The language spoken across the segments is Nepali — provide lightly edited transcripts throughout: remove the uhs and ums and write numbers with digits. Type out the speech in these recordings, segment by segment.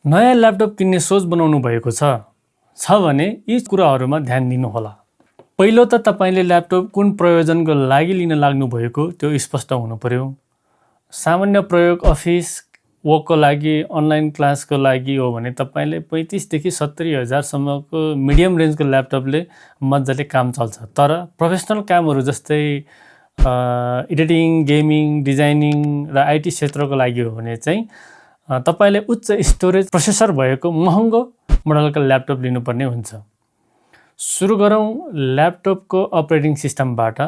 नयाँ ल्यापटप किन्ने सोच बनाउनु भएको छ भने यी कुराहरूमा ध्यान दिनुहोला। पहिलो त तपाईले ल्यापटप कुन प्रयोजनको लागि लिन लाग्नु भएको त्यो स्पष्ट हुनु पर्यो। सामान्य प्रयोग, अफिस वर्कको लागि, अनलाइन क्लासको लागि हो भने तपाईले 35 देखि 70 हजार सम्मको मिडियम रेन्जको ल्यापटपले मज्जाले काम चल्छ। तर प्रोफेसनल कामहरू जस्तै एडिटिङ, गेमिङ, डिजाइनिङ र आईटी क्षेत्रको लागि हो भने चाहिँ तपाईले उच्च स्टोरेज प्रोसेसर भएको महँगो मोडलको ल्यापटप लिनुपर्ने हुन्छ। सुरु गरौँ ल्यापटपको अपरेटिङ सिस्टमबाट।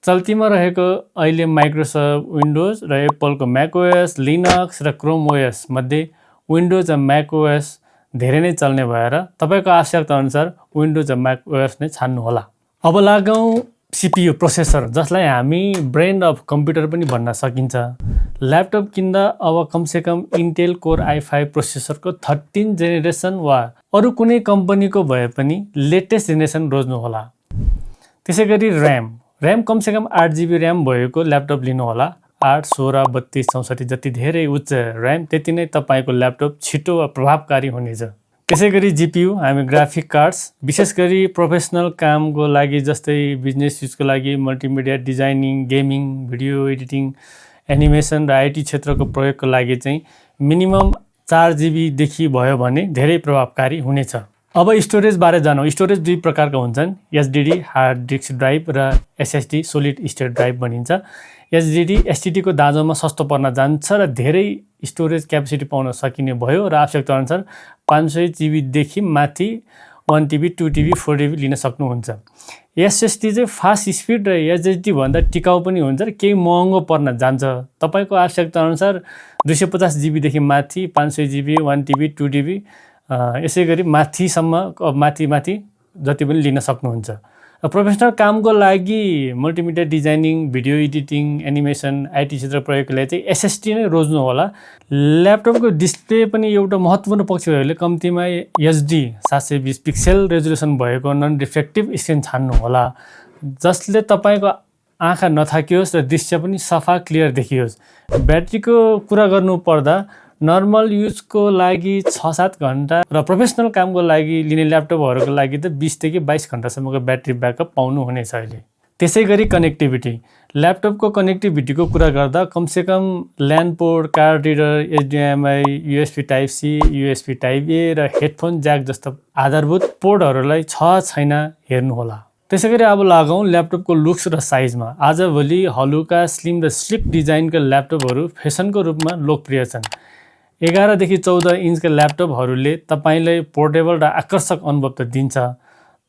चल्तीमा रहेको अहिले माइक्रोसफ्ट विन्डोज र एप्पलको म्याकओएस, लिनक्स र क्रोम ओएस मध्ये विन्डोज र म्याकओएस धेरै नै चल्ने भएर तपाईको आवश्यकता अनुसार विन्डोज र म्याकओएस नै छान्नुहोला। अब लागौँ सीपीयू प्रोसेसर, जसलाई हामी ब्रेन अफ कम्प्युटर पनि भन्न सकिन्छ। ल्यापटप किन्दा अब कमसेकम इन्टेल कोर i5 प्रोसेसरको 13 जेनेरेसन वा अरू कुनै कम्पनीको भए पनि लेटेस्ट जेनेरेसन रोज्नुहोला। त्यसैगरी र्याम कमसेकम 8 GB र्याम भएको ल्यापटप लिनुहोला। 8, 16, 32, 64 जति धेरै उच्च र्याम त्यति नै तपाईको ल्यापटप छिटो वा प्रभावकारी हुनेछ। त्यसैगरी जीपीयू, हामी ग्राफिक कार्ड्स विशेष गरी प्रोफेसनल कामको लागि जस्तै बिजनेस युजको लागि, multimedia designing, gaming, video editing, animation र आईटी क्षेत्रको प्रयोगको लागि चाहिँ मिनिमम 4 GB देखि भयो भने धेरै प्रभावकारी हुनेछ। अब स्टोरेज बारे जानौँ। स्टोरेज दुई प्रकारका हुन्छन्, एसडीडी हार्ड डिस्क ड्राइभ र एसएसडी सोलिड स्टेट ड्राइभ भनिन्छ। एसडीडी को दाँजोमा सस्तो पर्न जान्छ र धेरै स्टोरेज क्यापेसिटी पाउन सकिने भयो र आवश्यकता अनुसार 500 GB देखि माथि 1 TB, 2 TB, 4 TB लिन सक्नुहुन्छ। एसएसडी चाहिँ फास्ट स्पिड र एसएसडी भन्दा टिकाउ पनि हुन्छ र केही महँगो पर्न जान्छ। तपाईको आवश्यकता अनुसार 250 GB देखि माथि, 500 GB, 1 TB, 2 TB यसै गरी माथिसम्म माथि जति पनि लिन सक्नुहुन्छ। प्रोफेसनल कामको लागि multimedia designing, video editing, animation, IT क्षेत्र प्रयोगको लागि चाहिँ एसएसडी नै रोज्नु होला। ल्यापटपको डिस्प्ले पनि एउटा महत्त्वपूर्ण पक्ष भएकोले कम्तीमा एचडी 720 पिक्सेल रेजोल्युसन भएको नन रिफ्लेक्टिभ स्क्रिन छान्नु होला, जसले तपाईको आँखा नथाकियोस् र दृश्य पनि सफा क्लियर देखियोस्। ब्याट्रीको कुरा गर्नु पर्दा नर्मल युजको लागि 6-7 घण्टा र प्रोफेसनल कामको लागि लिने ल्यापटपहरूको लागि त 20 देखि 22 घण्टासम्मको ब्याट्री ब्याकअप पाउनु हुनेछ अहिले। त्यसैगरी कनेक्टिभिटी, ल्यापटपको कनेक्टिभिटीको कुरा गर्दा कमसेकम LAN port, card reader, HDMI, USB type C, USB type A र हेडफोन ज्याक जस्ता आधारभूत पोर्टहरूलाई छैन हेर्नुहोला। त्यसैगरी अब लागौँ ल्यापटपको लुक्स र साइजमा। आजभोलि हलुका, स्लिम र स्लिक डिजाइनका ल्यापटपहरू फेसनको रूपमा लोकप्रिय छन्। 11 देखि 14 इन्चका ल्यापटपहरूले तपाईलाई पोर्टेबल र आकर्षक अनुभव त दिन्छ,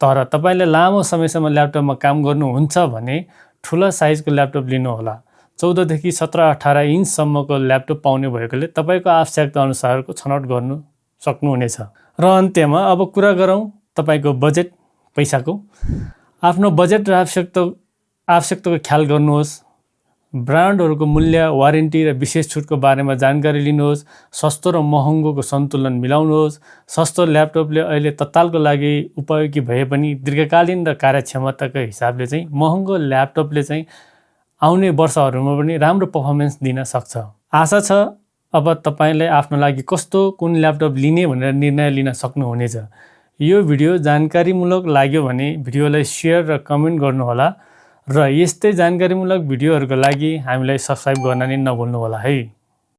तर तपाईले लामो समयसम्म ल्यापटपमा काम गर्नुहुन्छ भने ठुला साइजको ल्यापटप लिनुहोला। 14 देखि 17-18 इन्चसम्मको ल्यापटप पाउने भएकोले तपाईको आवश्यकता अनुसारको छनौट गर्नु सक्नुहुनेछ। र अन्त्यमा अब कुरा गरौँ तपाईको बजेट, पैसाको। आफ्नो बजेट र आवश्यकताको ख्याल गर्नुहोस्। ब्रान्डहरूको मूल्य, वारेन्टी र विशेष छुटको बारेमा जानकारी लिनुहोस्। सस्तो र महँगोको सन्तुलन मिलाउनुहोस्। सस्तो ल्यापटपले अहिले तत्कालको लागि उपयोगी भए पनि दीर्घकालीन र कार्यक्षमताको हिसाबले चाहिँ महँगो ल्यापटपले चाहिँ आउने वर्षहरूमा पनि राम्रो पर्फर्मेन्स दिन सक्छ। आशा छ अब तपाईलाई आफ्नो लागि कुन ल्यापटप लिने भनेर निर्णय लिन सक्नुहुनेछ। यो भिडियो जानकारीमूलक लाग्यो भने भिडियोलाई शेयर र कमेन्ट गर्नुहोला र यस्तै जानकारीमूलक भिडियोहरूको लागि हामीलाई सब्स्क्राइब गर्न नि नभुल्नुहोला है।